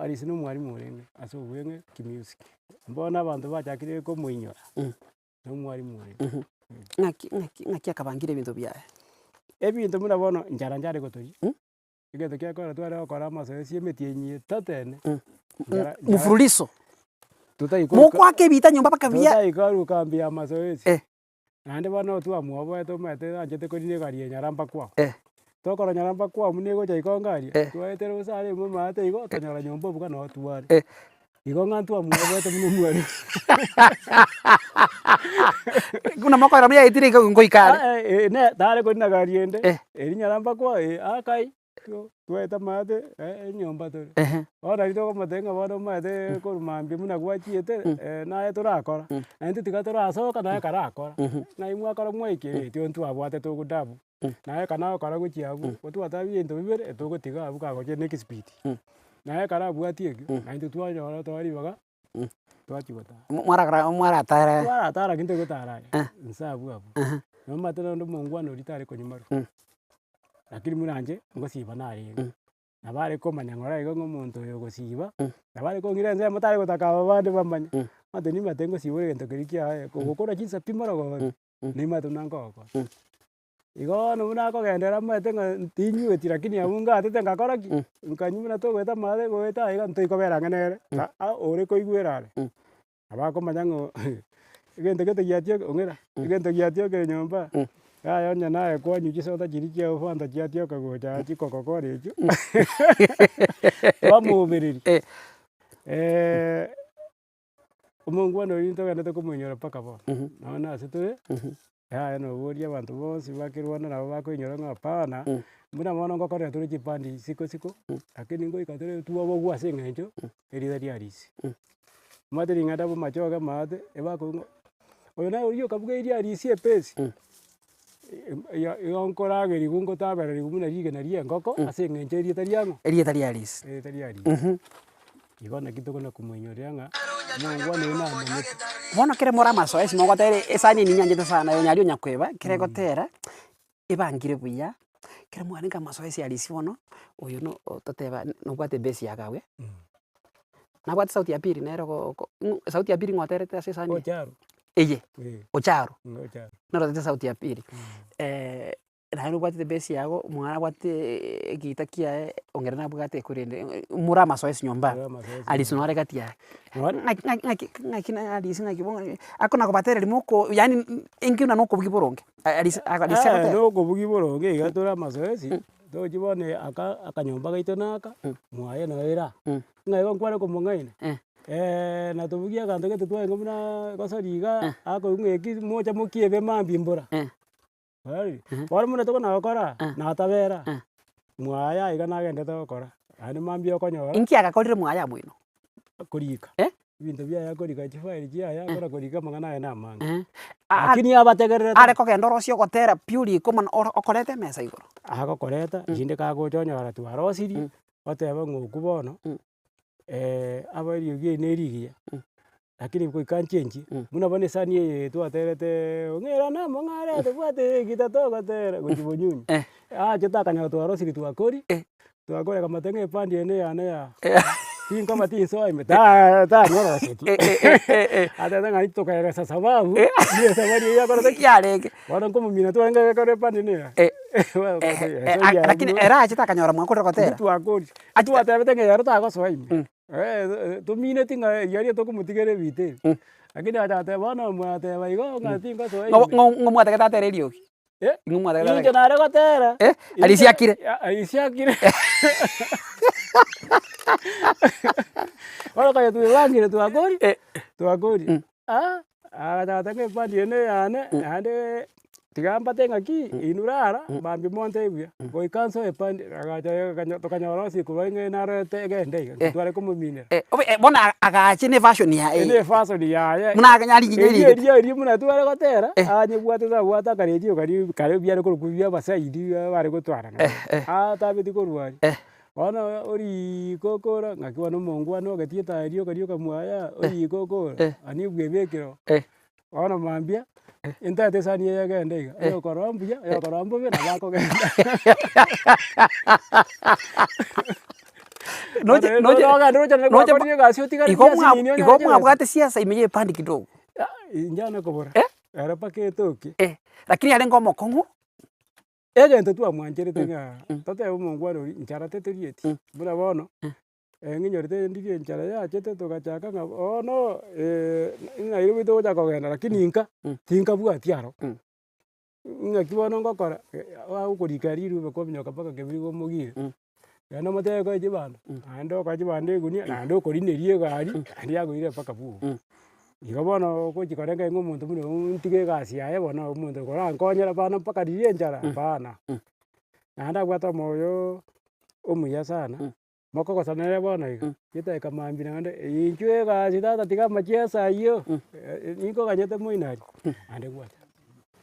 Arisi na omwalimu orenge ase obweng'e kimusic. Bono abanto bachakire komoinyora, na omwalimu orenge. Ng'aki ng'aki ng'aki akabangire ebinto biaye? Ebinto buna bono nchara nchare gotoria, egento kia kare tware gokora amasoesi emetienyi etato ene, nchara nchara Mfululizo, totaikoruka mogoaka ebita nyomba mpaka buya. totaikoruka mbuya amasoesi. Eh. Naende bono twamoboete omanyete anchete korina egari ya Nyaramba kwao. Eh. Tokora Nyaramba kwao buna egocha ikongo aria, Eh. twaetera bosa aria ime omanyete igo, tonyora nyomba obuga noo tware. Eh. Igo ng'a ntwamoboete buna omwalimu. Buna mokorora buya yaetire iga ngoika are. Ah eh, ne tare korina gari ende, Eh. eria Nyaramba kwao eh akai. Twaete amaate enyomba tore. Ehe. Bono nari tokomotebia ng'a bono omanyete korwa mambia buna gwachiete naye torakora, naintwe tiga torasoka naye karakora. Ng'ai mwakora mwaikire intwe ntwabwate togodabu, naye ekero nagokora gochia abwo, gotwatebia ebinto bibere togotiga abwo kagochia next speed. Naye ekero abwatie ekio, naintwe twanyora toa ribaga, twachia gotara. Mwarakora mwaratara. Twaratara lakini toigotara aye, nse abwo abwo. Nomanyete nonde omongwana oria tare konywa marwa. Lakini buna inche, ngosiba narenge, nabo are komanya ng'ora iga ng'a omonto oyo ogosiba, nabo are kong'ira ensemo tare gotaka aba bande bamanye, omanyete nimanyete ngosiba ore egento keria kiaye, kogokora chinsa pi marogoba pi, nimanyete buna nkogokora. Igo bono buna akogenderera omanyete ng'a tinyweti lakini abwo ngatete ngakora ki? Nkanywa buna togoeta amache goeta iga ntoikobera ang'e nere, ore koigwera are. Nabo akomanya ng'a egento gete giatioka ong'era, egento giatiokire nyomba, yaya onye naye kwanywa chisoda chiria chiago fanta chiatioka gocha aa chicocacola echio, twamobereria omongwana oyio ntogenderete komoinyora mpaka bono, nonya na ase tore. Yaya noboria abanto bonsi bakirwana nabo bakoinyora ng'a hapana, buna bono ngokorera tore chipande isiko isiko, lakini ngoika tore twabogwa ase eng'encho erieta ria Arisi. Omanyete ring'ana bomachoge amaate, ebakoigwa ng'a oyo naye oyio okabugeiri Arisi epesi, igo nkoragerigwa ngotabererigwa buna rigena ria engoko ase eng'encho erieta ria ng'o? Erieta ria Arisi. Erieta ria Arisi. Igo naki tokona komoinyoria ng'a omongwana oyo namanyete. Bono kere more amasoesi mogotera esani eye ninyanchete sana ya onyaria onyakweba, kere egotera, ebangire buya, kere mwarenge amasoesi arisia bono, oyo no toteba nobwate ebase ya gawe, nabwate sauti ya pili nere ogo oko ng'o sauti ya pili ng'o oterete ase esani eye? Ocharo. Eye, Eh. Ocharo, Ocharo. nere oterete sauti ya pili. Naende nobwatete ebase yago, omwana abwate egita kiaye, ong'ere nabwate korende more amasoesi nyomba, More amasoesi Alice nore gati yaye. Ng'aki ng'aki ng'aki ng'aki na Alice ng'aki bono akona kobatereria moko yaani inki buna nokobugia boronge Alice Alice agoteba. Nokobugia boronge iga tore amasoesi, tochi bono aka akanyomba gaito naka, mwaye noyo ere aa, ng'a igo nkware komong'aina, natobugia aganto gete twarenge buna gosori iga, akoigwa ng'a eki mocha mokiebe mambia mbora. Bono buna tokona gokora, natabera, mwaye aiga nagendete gokora, naende mambia okonyora. Inki agakorire mwaye amwino? Korika, Eh? ebinto biaye akorika chifairi chiaye akora korika amang'ana aye na amange. Eh. Lakini abategererete. Are kogenda orosie ogotera pi oriko mono oro okoreta emesa igoro. Agokoreta, rinde kagocha onyora twarosirie, oteba ng'a okwo bono. Aba eriogi eri ne rigiya, lakini goika nchenchie, buna bono esani eye twaterete ong'era namong'are tobwate egita togotera gochia bonyunyu, achete akanyora twarosirie twakori, twakora akamotebia ng'a epandi eye neyane yaa, tinkoba tinsoa ime ta- tanyorosetie, atebete ng'a tokaeresa sababu, buna esabari eywo yakorete ki? Yarenge. Bono nkomomina twarenge gekero epandi neya. Lakini ere achete akanyora mwakorire gotera. Twakori. Twatebete ng'a ero tagosoa ime, tomineti ng'a riaria tokomotigera ebita ebi, lakini acha goteba bono mwateba igo ng'a tingosoa ime. Ng'o ng'o mwatagete atere eriogi? Ng'o mwatagete atere? Inche nare gotera, Arisia akire? Arisia akire. Bono konya twebangire twakori, twakori. Aa, agacha goteba ng'a epandi eye neyane, naende tiga mbate ng'aki, inwe rara, mambia montebie buya, goika nsoe epandi, agacha akanyo tokanyora onsi korwa ng'a narorete egende iga, intwe tware komominera. Obe bono agache na efashion yaye. Ere efashion yaye. Buna akanyariginya Erio erigete. erio erio buna tware gotera, anyebwatete abwate akaredio karia kare biare korokwa bia abasaidi bare gotwara nabo, atabeti korwa aria. Bono oriiko okora ng'aki bono omongwana ogetie etaya rioka rioka mwaya, oriiko okora, ani ebwebe ekero, bono mambia, entaete esani eye egende iga, oyokorora mbuya, oyokorora mbobe nabo akogenda. Noche noche noche Gwakorire egasi otigare igo mwa chiasinini onyore igo chibesa. mwabwate siasa ime ya epandi kidogo. Inche nare kobora, Eh? ere mpaka etoke. Eh, lakini arenge omokong'u. Egento twamwancherete ng'a totebe omongwana oria nchara tetorieti, buna bono, ng'inyorete ndiria enchara yachete togachaka ng'a bono ng'ai togocha kogenda lakini nka, tinkabwati aro. Ng'aki bono ngokora, agokorikera rirube kwaminyoka mpaka kebirigo omogire, naende omotebie okoe chibando, naende okoe chibando egunia, naende okorineria egari, naende yakoira mpaka bwogo. Igo bono ogochi korenga ng'a omonto buna oyio ntige egasi yaye bono omonto okorankonyera bana mpaka riria enchara, hapana. Naende abwate omoyo omuya sana, mokogosana nere bono iga, chidakika mambia naende inchuo egasi tata tiga amachiesa ayio, ninkoganyete moino aria, naende gwacha.